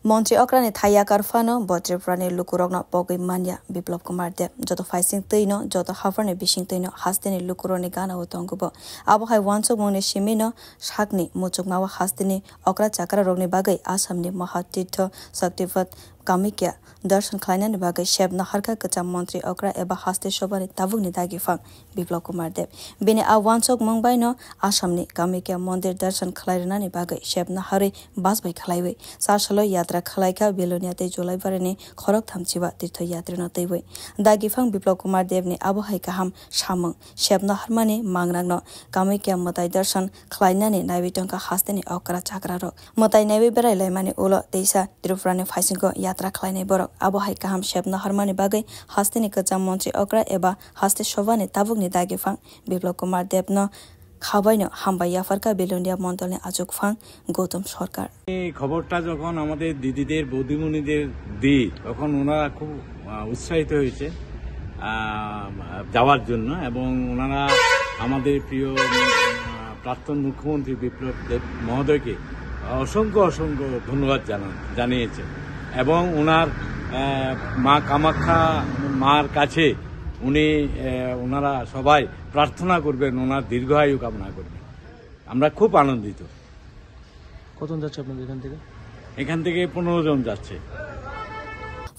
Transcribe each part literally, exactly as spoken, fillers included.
Montri okrani thai yakar phano bo Tripurani lukurokno pogwi manya Biplop Kumar Deb. Joto phaising twino, joto hapharni bising twino hasteni lukurokni ganao tongo bo. Abo hai wansukmungni simino sakni muchukmao hasteni okra chakrarokni bagwi Assamni Mahatirtho Shaktipat Kamakhya darshan khlainani bagwi sep naharkha kwcham montri okra eba haste sobani tabukni dagiphang Biplop Kumar Deb. Bini a wansukmung baino Assamni Kamakhya mondir darshan khlai rwnani bagwi sep naharwi bus bai khlaiwi chasalo yatra khlaikha Belonia tei Jolaibarini khoroktham chiba tirtho yatrino twiwi. Dagiphang Biplop Kumar Debni abo hai kaham samung sep naharmani mangnangno Kamakhya mwtai darshan khlainani naiwi tongkha hasteni okra chakrarok. Mwtai naiwi berai laimani ulo teisa Tripurani phaisingo yatra khlainai borok. Abo hai kaham sep naharmani bagwi hasteni kwcham montri okra eba haste sobani tabukni dagiphang Biplop Kumar Debno khabaino hambai yapharkha Belonia mondolni achukphang Gautam Sarkar. এই খবরটা যখন আমাদের দিদিদের, বৌদিমণিদের দিই, তখন ওনারা খুব, আহ, উৎসাহিত হয়েছে, আহ, যাওয়ার জন্য। এবং ওনারা আমাদের প্রিয়, উম, আহ, প্রাক্তন মুখ্যমন্ত্রী বিপ্লব দেব মহোদয়কে অসংখ্য, অসংখ্য ধন্যবাদ জানান, জানিয়েছেন। এবং ওনার, আহ, মা কামাখ্যা মার কাছে উনি, আহ, ওনারা সবাই প্রার্থনা করবেন, ওনার দীর্ঘায়ু কামনা করবেন। আমরা খুব আনন্দিত। কতজন যাচ্ছে আপনাদের এখান থেকে? এখান থেকে পনেরো জন যাচ্ছে।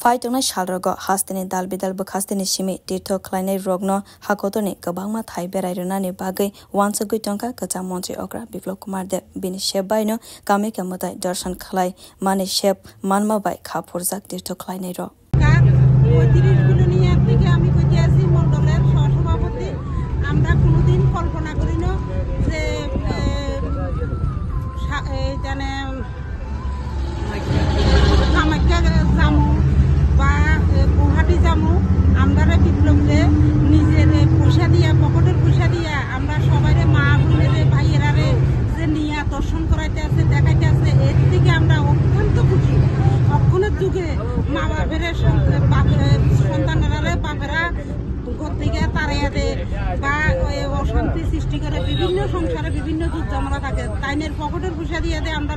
Phai tongnai salrogo hasteni dal bidal bwkhasteni simi tirtho khlainai rokno hakotorni kwbangma thai berai rwnani bagwi wansugwi tongkha kwcham montri okra Biplop Kumar Deb. Bini sep baino Kamakhya mwtai darshan khlai mani sep manma bai kha phurjak tirtho khlainai rok. পঁয়ত্রিশ বিলোনিয়া থেকে আমি কইতে আছি মণ্ডলের সহসভাপতি। আমরা কোনোদিন কল্পনা করি না যে, এ, সা-, এই জানে কামাখ্যা যামু বা, এ, গুয়াহাটি যামু, আমরা বিপ্লব যে নিজের পয়সা দিয়া, পকেটের পয়সা দিয়া আমরা সবাই মা বোনেরে ভাইয়েরারে যে নিয়া দর্শন করাইতে আছে, দেখাইতে আছে, এর থেকে আমরা অত্যন্ত খুশি। অক্ষণের যুগে মা বাপের সন-, বাপের সন্তানেরারে বাপেরা ঘর থেকে তাড়াইয়া দে বা ওই অশান্তি সৃষ্টি করে, বিভিন্ন সংসারে বিভিন্ন যুদ্ধ আমরা থাকে। তাইনের পকেটের পয়সা দিয়ে দে আমরা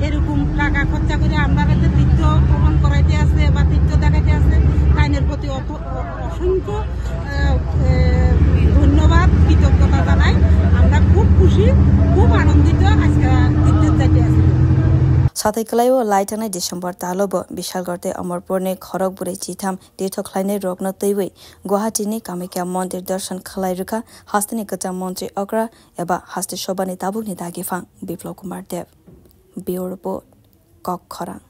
এরকম টাকা খরচা করে আমরা যে তীর্থ ভ্রমণ করাইতে আছে বা তীর্থ দেখাইতে আছে, তাইনের প্রতি অত-, অ-, অসংখ্য, আহ, আহ, ধন্যবাদ, কৃতজ্ঞতা জানাই। আমরা খুব খুশি, খুব আনন্দিত আজকে তীর্থ যাইতে আছি। Satai kwlaio lai thangnai December talo bo Bishalgarh tei Amarpurni khorok bwrwi chitham tirtho khlainai rokno twiwi Guwahati ni Kamakhya mondir darshan khlai rwkha hasteni kwcham montri okra eba haste sobani tabukni dagiphang Biplop Kumar Deb. Bureau Report, Kok Khorang.